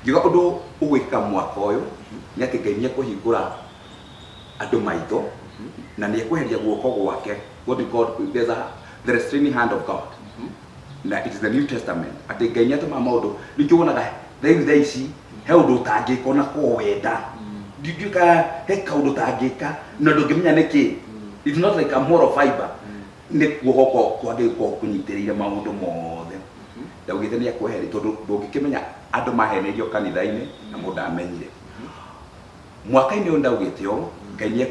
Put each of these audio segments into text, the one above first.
Ngiuga ũndũ ũgwĩkĩka mwaka ũyũ nĩ atĩ Ngai nĩ ekũhingũra andũ maitho na nĩ ekweheria guoko gwake. What we call, there's a, the restraining hand of God, na it is the New Testament, atĩ Ngai nĩ atũmaga maũndũ. Ningĩ wonaga rĩu thaa ici he ũndũ ũtangĩka ona ko wenda, ndiũĩ kana he kaũndũ ũtangĩka na ndũngĩmenya nĩkĩ. It's not like a moral fiber, nĩ guoko kwa Ngai gũkoragwo kũnyitĩrĩire maũndũ mothe. Ndaugĩte nĩ ekweheria tondũ ndũngĩkĩmenya andũ maheneirio kanitha-inĩ na mũndũ amenyire. Mwaka-inĩ ũyũ ndaugĩte ũũ, Ngai nĩ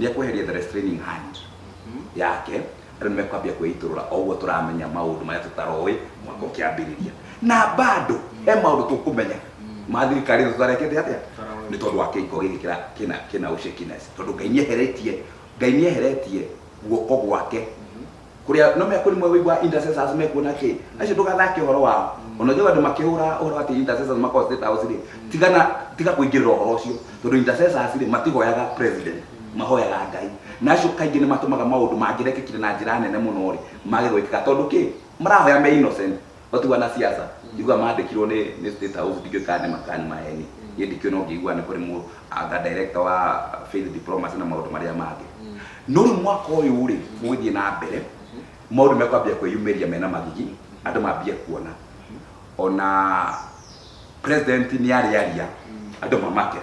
ekweheria the restraining hand yake. Andũ nĩ mekwambia kwĩitũrũra o ũguo tũramenya maũndũ marĩa tũtaroĩ mwaka ũkĩambĩrĩria, na bado he maũndũ tũkũmenya ma thirikari tũtarekete atĩa nĩ tondũ wa kĩhiko gĩkĩ kĩna ũshakiness, tondũ Ngai nĩ eheretie guoko gwake kuria no mekũri mwe wĩigua intercessors mekuona kĩ acio. Ndũgathake ũhoro wao. Ona njũĩ andũ makĩhũra ũhoro atĩ intercessors makorwo State House rĩ, tigana, tiga kũingĩrĩra ũhoro ũcio, tondũ intercessors rĩ matihoyaga president, mahoyaga Ngai, na acio kaingĩ nĩ matũmaga maũndũ mangĩrekĩkire na njĩra nene mũno rĩ mage gwĩkĩka, tondũ kĩ marahoya me innocent. Matiuga na siasa ndigua mandĩkirwo nĩ State House, ndikĩũĩ kana nĩ makani maheni. Niĩ ndikĩũĩ, no ngĩigua nĩ kũrĩ anga director wa faith diplomacy na maũndũ marĩa mangĩ. No rĩu mwaka ũyũ rĩ gũgĩthiĩ na mbere, maũndũ mekwambia kwĩyumĩria mena magigi, andũ mambie kuona ona president nĩ arĩaria, andũ mamake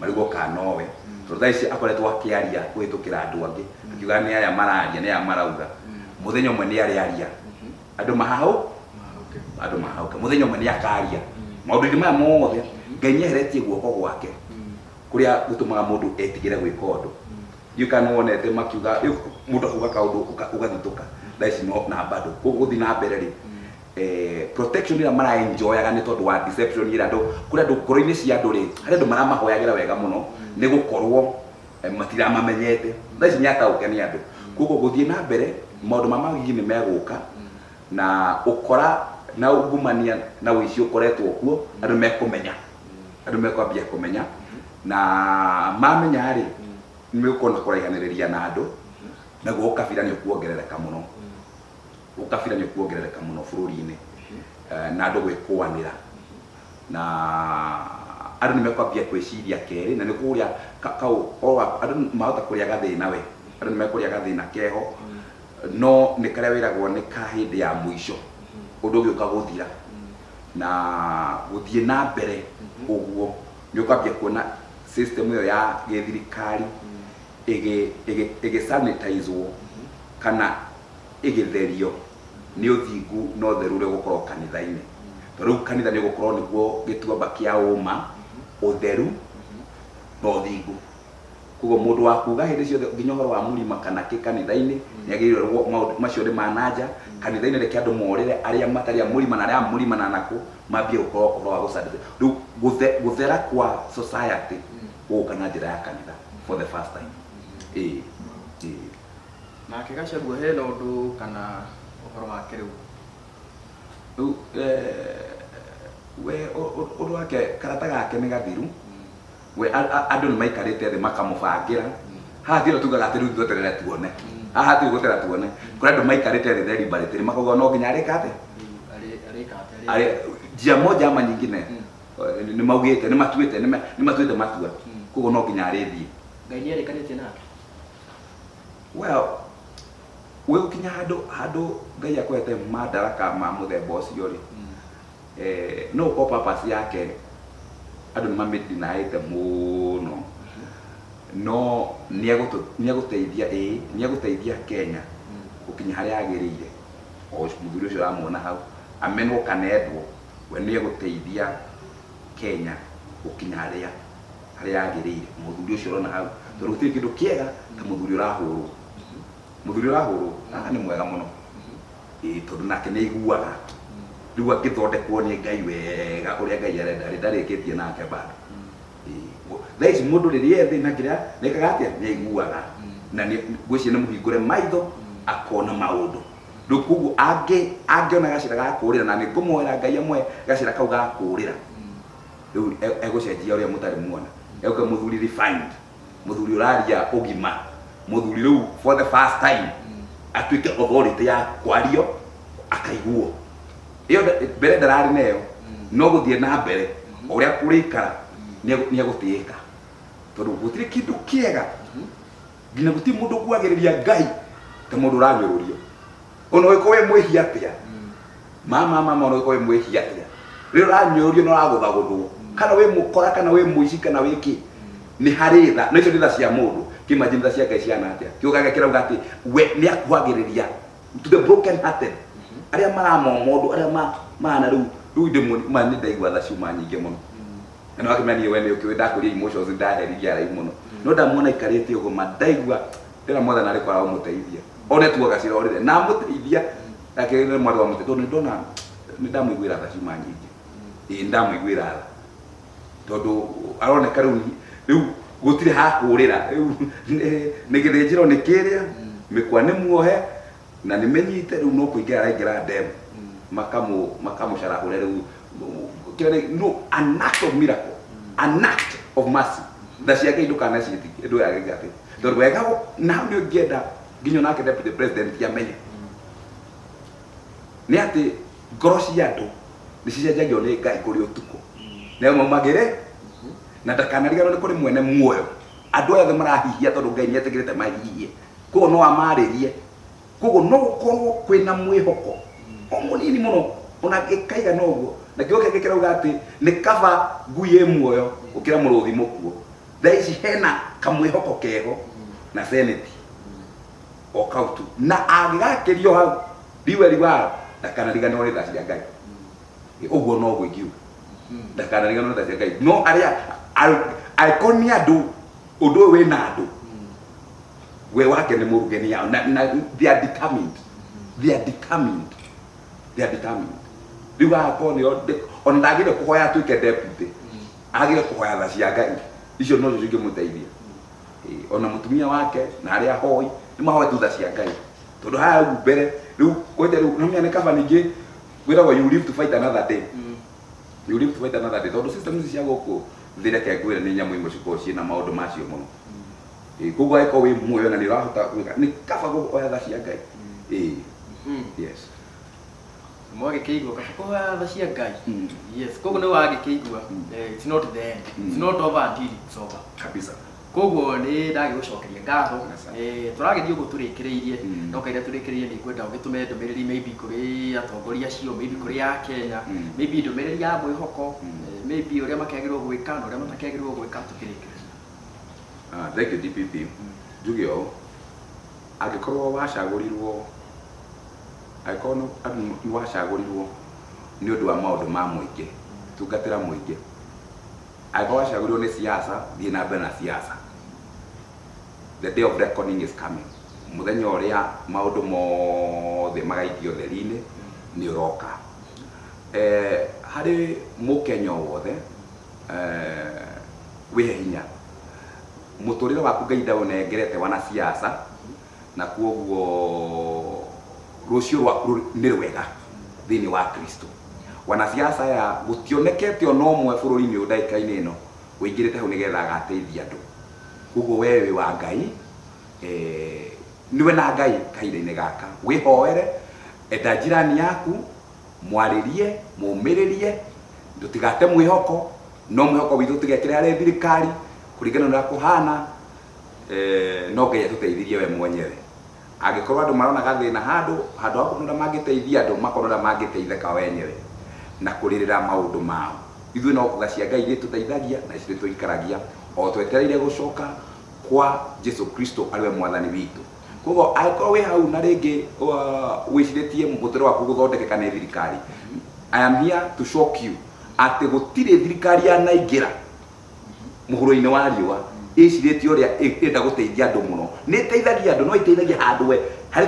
marigwo kana nowe, tondũ thaa ici akoretwo akĩaria kũhĩtũkĩra andũ angĩ, akiuga nĩ aya mararia, nĩ aya marauga. Mũthenya ũmwe nĩ arĩaria, andũ mahahũ, andũ mahauka. Mũthenya ũmwe nĩ akaria maũndũ-inĩ maya mothe. Ngai nĩ eheretie guoko gwake kũrĩa gũtũmaga mũndũ etigĩre gwĩka ũndũ. Ndiũĩ kana nĩwonete makiuga mũndũ akauga kaũndũ ũgathitũka. Thaa ici no na bado koguo gũthiĩ na mbere rĩ, protection ĩrĩa maraenjoyaga nĩ tondũ wa deception ĩrĩa andũ kũrĩ andũ ngoro-inĩ cia andũ rĩ, harĩ andũ maramahoyagĩra wega mũno nĩ gũkorwo matiramamenyete. Thaa ici nĩ ataũke nĩ andũ, koguo gũthiĩ na mbere maũndũ ma magigi nĩ megũka, na ũkora na ungumania na ũici ũkoretwo kuo. Andũ mekũmenya, andũ mekwambia kũmenya, na mamenya rĩ, nĩ megũkorwo na kũraihanĩrĩria na andũ, naguo ũkabira nĩ ũkuongerereka mũno, ũkabira nĩ ũkuongerereka mũno bũrũri-inĩ. Na andũ gwĩkũanĩra, na andũ nĩ mekwambia kwĩciria kerĩ, na nĩ kũrĩa kau andũ mahota kũrĩa gathĩna we, andũ nĩ mekũrĩa gathĩna keho, no nĩ karĩa wĩragwo nĩ ka hĩndĩ ya mũico, ũndũ ũgĩũka gũthira na gũthiĩ na mbere. Ũguo nĩ ũkwambia kuona system ĩyo ya gĩthirikari ĩgĩ sanitizwo kana ĩgĩtherio nĩ ũthingu na ũtheru ũrĩa ũgũkorwo kanitha-inĩ, tondũ rĩu kanitha nĩ ũgũkorwo nĩguo gĩtuamba kĩa ũma, ũtheru na ũthingu. Koguo mũndũ wa kuga hĩndĩ ciothe nginya ũhoro wa mũrima kana kĩ kanitha-inĩ nĩ agĩrĩirwo, maũndũ macio nĩ ma nanja kanitha-inĩ. Reke andũ morĩre arĩa matarĩ a mũrima na arĩa a mũrima na nakũ mambie gũkorwo ũhoro wa gũcanjia. Rĩu gũthera kwa society gũgũka na njĩra ya kanitha for the first time, ĩĩ. Nake Gachagua hena ũndũ kana ũhoro wake rĩu? Rĩu we ũndũ wake, karata gake nĩ gathiru. We andũ nĩ maikarĩte thĩ makamũbangĩra. Haha tira tugaga atĩ rĩu tweterere tuone, haha hatirĩ gweterera tuone. Kũrĩ andũ maikarĩte thĩ deliberately makauga no nginya arĩka atĩa. Arĩka atĩa? Njia moja ama nyingine nĩ maugĩte, nĩ matuĩte matua, koguo no nginya arĩthiĩ. Ngai nĩ arĩkanĩtie nake? Well, wĩ gũkinya handũ Ngai akũhete madaraka ma mũthemba ũcio rĩ, no ũkorwo purpose yake andũ nĩ mamĩdinaĩte mũno, no nĩ egũteithia, ĩĩ, nĩ egũteithia Kenya gũkinya harĩa yagĩrĩire. O mũthuri ũcio ũramuona hau, amenwo kana endwo, we nĩ egũteithia Kenya gũkinya harĩa yagĩrĩire, mũthuri ũcio ũrona hau, tondũ gũtirĩ kĩndũ kĩega ta mũthuri ũrahũrwo. Mũthuri ũrahũrwo haha nĩ mwega mũno, ĩĩ, tondũ nake nĩ aiguaga. Rĩu angĩthondekwo nĩ Ngai wega ũrĩa Ngai arenda rĩ, ndarĩkĩtie nake bado. Ĩĩ, thaa ici mũndũ rĩrĩa e thĩ na kĩrĩa nĩekaga atĩa, nĩ aiguaga na ngwĩciria nĩ mũhingũre maitho akona maũndũ. Rĩu koguo angĩona gacĩra ga kũũrĩra, na nĩ ngũmũhoera Ngai amũhe gacĩra kau ga kũũrĩra, rĩu egũcenjia ũrĩa mũtarĩ muona. Egũka mũthuri refined, mũthuri ũraria ũgima, mũthuri rĩu for the first time atuĩke authority ya kwario akaiguo. Ĩyo mbere ndararĩ nayo. No gũthiĩ na mbere o ũrĩa kũrĩikara nĩegũtĩĩka, tondũ gũtirĩ kĩndũ kĩega nginya gũtirĩ mũndũ ũkuagĩrĩria Ngai ta mũndũ ũranyũrũrio. Ona ũngĩkorwo wĩ mwĩhia atĩa, mama mama, ona ũngĩkorwo wĩ mwĩhia atĩa, rĩrĩa ũranyũrũrio na ũragũthagũthwo, kana wĩ mũkora, kana wĩ mũici, kana wĩ kĩ, nĩ harĩ tha. Na icio nĩ tha cia mũndũ. Kĩmanjini tha cia Ngai cihana atĩa? Kiugo gĩake kĩrauga atĩ we nĩ akuhagĩrĩria to the broken hearted, arĩa maramomondwo, arĩa mahana rĩu rĩu ndĩ ma nĩ ndaigua tha ciuma nyingĩ mũno. Na nĩ wakĩmenya niĩ we nĩ ũkĩũĩ ndakũria emotions, ndaheririe araihu mũno, no ndamuona aikarĩte ũguo, ma ndaigua ndĩra Mwathani arĩ kwara ũmũteithia, one tuaga cirorĩre na amũteithia akĩrĩre mwarĩ wa mũtĩ, tondũ nĩ ndona nĩ ndamũiguĩra tha ciuma nyingĩ. Ĩĩ, nĩ ndamũiguĩra tha tondũ aroneka rĩu rĩu gũtirĩ hakũrĩra, rĩu nĩ gĩthĩnjĩro nĩ kĩrĩa mĩkwa nĩ muohe na nĩ mĩnyite, rĩu no kũingĩra araingĩra ndemu makamũcarahũre rĩu. Kĩrĩa no an act of miracle, an act of mercy, tha cia Ngai ndũkanaciĩtĩkie ndũyagĩrĩire atĩ tondũ wega na hau nĩ ũngĩenda nginya onake deputy president amenye nĩ atĩ ngoro cia andũ nĩ cicenjagio nĩ Ngai kũrĩ ũtukũ na maumagĩre na ndakanariganĩrwo nĩ kũrĩ mwene muoyo. Andũ aya othe marahihia tondũ Ngai nĩ etĩkĩrĩte mahihie, koguo no amarĩrie, koguo no gũkorwo kwĩna mwĩhoko o mũnini mũno ona gĩkaigana ũguo. Na kiugo kĩngĩ kĩrauga atĩ nĩ kaba ngui ĩ muoyo gũkĩra mũrũthi mũkuũ. Thaa ici hena kamwĩhoko keho na senate o kau tu, na angĩgakĩrio hau riwe riwaro, ndakanariganĩrwo nĩ tha cia Ngai. Ũguo noguo ingiuga, ndakanariganĩrwo nĩ tha cia Ngai. No arĩa angĩkorwo nĩ andũ ũndũ ũyũ wĩna andũ we wake nĩ mũrugeni yao na they are determined, they are determined, they are determined. Rĩu agakorwo nĩo ona ndagĩrĩire kũhoya atuĩke deputy, agĩrĩire kũhoya tha cia Ngai, icio nocio cingĩmũteithia. Ĩĩ, ona mũtumia wake na arĩa ahoi nĩ mahoe tu tha cia Ngai, tondũ haha rĩu mbere rĩu kwanja rĩu nĩ nĩ kaba ningĩ gwĩragwo you live to fight another day, you live to fight another day, tondũ system ici cia gũkũ thĩ, reke ngwĩre, nĩ nyamũ imwe cikoragwo ciĩna maũndũ macio mũno. Ĩĩ, koguo angĩkorwo wĩ muoyo na nĩ ũrahota gwĩka, nĩ kaba kũhoya tha cia Ngai. Ĩĩ, yes. Mwagĩkĩigua kaba kũhoya tha cia Ngai. Yes, koguo nĩ wagĩkĩigua. It's not the end, it's not over until it's over. Kabisa. Koguo nĩ ndagĩgũcokeria ngatho. Asante. Tũragĩthiĩ ũguo tũrĩkĩrĩirie, no kaira tũrĩkĩrĩirie nĩ ngwenda ũgĩtũme ndũmĩrĩri maybe kũrĩ atongoria acio, maybe kũrĩ a Kenya, maybe ndũmĩrĩri ya mwĩhoko, maybe ũrĩa makĩagĩrĩirwo gwĩka na ũrĩa matakĩagĩrĩirwo gwĩka tũkĩrĩkĩrĩria. Ah, thank you DPP. Njuge ũũ, angĩkorwo wacagũrirwo, angĩkorwo andũ nĩ wacagũrirwo nĩ ũndũ wa maũndũ ma mũingĩ, tungatĩra mũingĩ. Angĩkorwo wacagũrirwo nĩ siasa, thiĩ na mbere na siasa. The day of reckoning is coming. Mũthenya ũrĩa maũndũ mothe magaikio theri-inĩ nĩ ũroka. Harĩ mũkenya o wothe, wĩhe hinya mũtũrĩre waku. Ngai ndaũnengerete wanasiasa, na kuoguo rũciũ rwaku nĩ rwega thĩinĩ wa Kristo. Wanasiasa aya gũtionekete ona ũmwe bũrũri-inĩ ũyũ ndagĩka-inĩ ĩno ũingĩrĩte hau nĩgetha agateithia andũ. Koguo we wĩ wa Ngai, nĩwe na Ngai kahinda-inĩ gaka. Wĩhoere, enda njirani yaku, mwarĩrie, mũmĩrĩrie, ndũtigate mwĩhoko. No mwĩhoko witũ tũtigekĩre harĩ thirikari kũringana na ũrĩa kũhana, no Ngai atũteithirie we mwenyewe. Angĩkorwo andũ marona gathĩna handũ handũ ha kuona ũrĩa mangĩteithia andũ, makona ũrĩa mangĩteithĩka wenyewe na kũrĩrĩra maũndũ mao. Ithuĩ no tha cia Ngai irĩtũteithagia na cirĩtũikaragia o twetereire gũcoka kwa Jesu Kristo arĩ we Mwathani witũ. Koguo angĩkorwo wĩ hau na rĩngĩ wĩcirĩtie mũtũrĩre waku gũthondekeka nĩ thirikari, I am here to shock you atĩ gũtirĩ thirikari yanaingĩra mũhuro-inĩ wa riũa ĩcirĩtie ũrĩa ĩrenda gũteithia andũ mũno. Nĩ ĩteithagia andũ, no ĩteithagia handũ we harĩ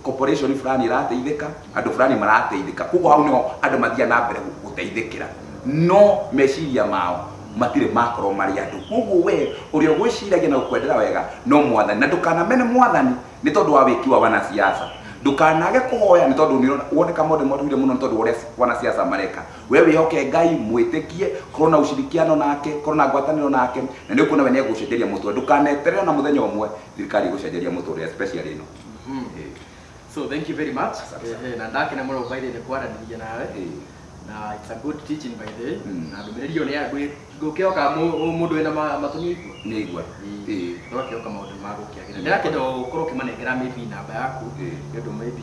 corporation fulani ĩrateithĩka, andũ fulani marateithĩka, koguo hau nĩho andũ mathiaga na mbere gũteithĩkĩra, no meciria mao matirĩ makorwo marĩ andũ. Koguo we ũrĩa ũgwĩciragia na gũkwendera wega no Mwathani, na ndũkanamene Mwathani nĩ tondũ wa wĩki wa wanasiasa. Ndũkanage kũhoya nĩ tondũ nĩ woneka maũndũ mathuire mũno nĩ tondũ wa ũrĩa wanasiasa mareka. We wĩhoke Ngai, mwĩtĩkie, korwo na ushirikiano nake, korwo na ngwatanĩro nake, na nĩ ũkuona we nĩ egũcenjeria mũtũrĩre. Ndũkaneterere ona mũthenya ũmwe thirikari ĩgũcenjeria mũtũrĩre, especially ĩno. So thank you very much. Asante sana. Na ndakena mũno by the way nĩ kwaranĩria nawe. Na it's a good teaching, by the way. Na ndũmĩrĩri ĩyo nĩ ya ngũkĩhoka mũndũ wĩna matũ nĩ aigua. Nĩ aigua. Ĩĩ. Tũgakĩhoka maũndũ nĩ magũkĩagĩra. Ndĩrakĩenda ũkorwo ũkĩmanengera maybe namba yaku, nĩ ũndũ maybe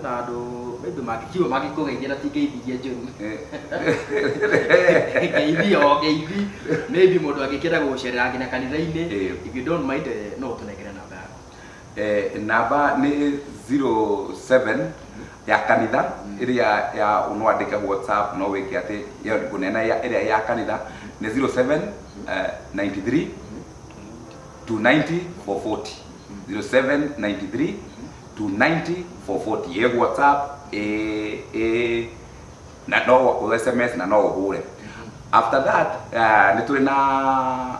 na andũ maybe mangĩkiuga mangĩkũgeithia, na ti ngeithi iria njũru, ngeithi o ngeithi, maybe mũndũ angĩkĩenda gũgũcerera nginya kanitha-inĩ. If you don't mind, no ũtũnengere namba yaku. Namba nĩ 07 ya kanitha ĩrĩa ya no andĩke WhatsApp, no wĩke atĩ ĩyo ngũneana ĩrĩa ya kanitha nĩ 07 93 290 440, 07 93 290 440. Ĩ WhatsApp, ĩ na no SMS na no ũhũre. After that, nĩ tũrĩ na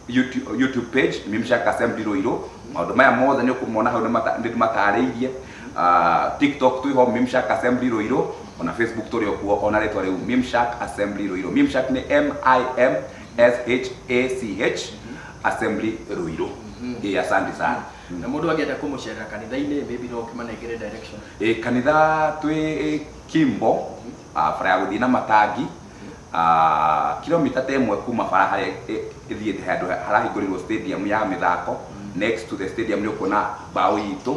YouTube page, Mimshak Assembly Ruiru. Maũndũ maya mothe nĩ ũkũmona hau, nĩ matarĩirie. TikTok twĩho Mimshak Assembly Ruiru, ona Facebook tũrĩ o kuo ona rĩtwa rĩu, Mimshak Assembly Ruiru. Mimshak nĩ MIMSHACH, Assembly Ruiru. Ĩ, asante sana. Na mũndũ angĩenda kũmũcerera kanitha-inĩ, maybe no ũkĩmanengere direction. Ĩ, kanitha twĩ Kimbo, bara ya gũthiĩ na matangi, kilomita ta 1 kuma bara harĩa ĩthiĩte handũ harahingũrĩrwo stadium ya mĩthako. Next to the stadium nĩ ũkuona mbaũ itũ,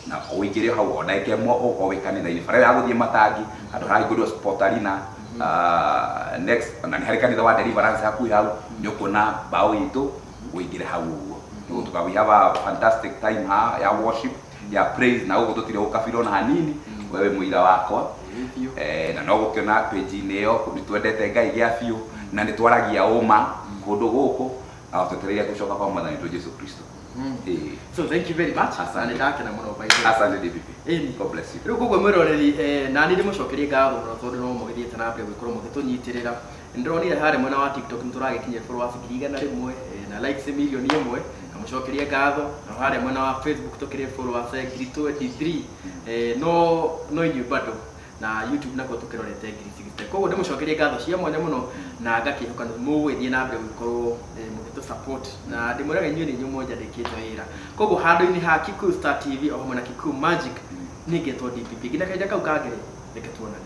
na ũingĩre hau o ndagĩka 1 ũkorwo wĩ kanitha-inĩ, bara ĩyo ya gũthiĩ matangi, handũ harahingũrĩrwo Sport Arena. Next na nĩ harĩ kanitha wa Deliverance hakuhĩ hau, nĩ ũkuona mbaũ itũ, ũingĩre hau ũguo. Nĩgũtuka we have a fantastic time ha ya worship, ya praise, na gũkũ tũtirĩ ũkabira ona hanini, wewe mũira wakwa. Biũ. Na no gũkĩona page-inĩ ĩyo nĩ twendete Ngai gĩa biũ na nĩ twaragia ũma kũndũ gũkũ na twetereire gũcoka kwa Mwathani witũ Jesu Kristo. Ĩĩ. So thank you very much. Asante. Na nĩ ndakena mũno, by the way. Asante, DPP. Ĩni. God bless you. Rĩu koguo mwĩroreri, nani ndĩmũcokerie ngatho mũno tondũ no mũgĩthiĩte na mbere gũkorwo mũgĩtũnyitĩrĩra. Nĩndĩronire harĩa mwena wa TikTok nĩ tũragĩkinyia followers 100,000, na likes 1,000,000, ngamũcokeria ngatho. Na harĩa mwena wa Facebook tũkĩrĩ followers 23,000, no inyuĩ bado, na YouTube nakuo tũkĩrorete 60,000. Koguo ndĩmũcokerie ngatho cia mwanya mũno na ngakĩhoka nĩ mũgũgĩthiĩ na mbere gũgĩkorwo mũgĩtũ support, na ndĩmwĩraga inyuĩ nĩ inyuĩ mũnjandĩkĩte wĩra. Koguo handũ-inĩ ha Kikuyu Star TV o hamwe na Kikuyu Magic, nĩ ngetwo DPP. Nginya kahinda kau kangĩ, reke tuonane.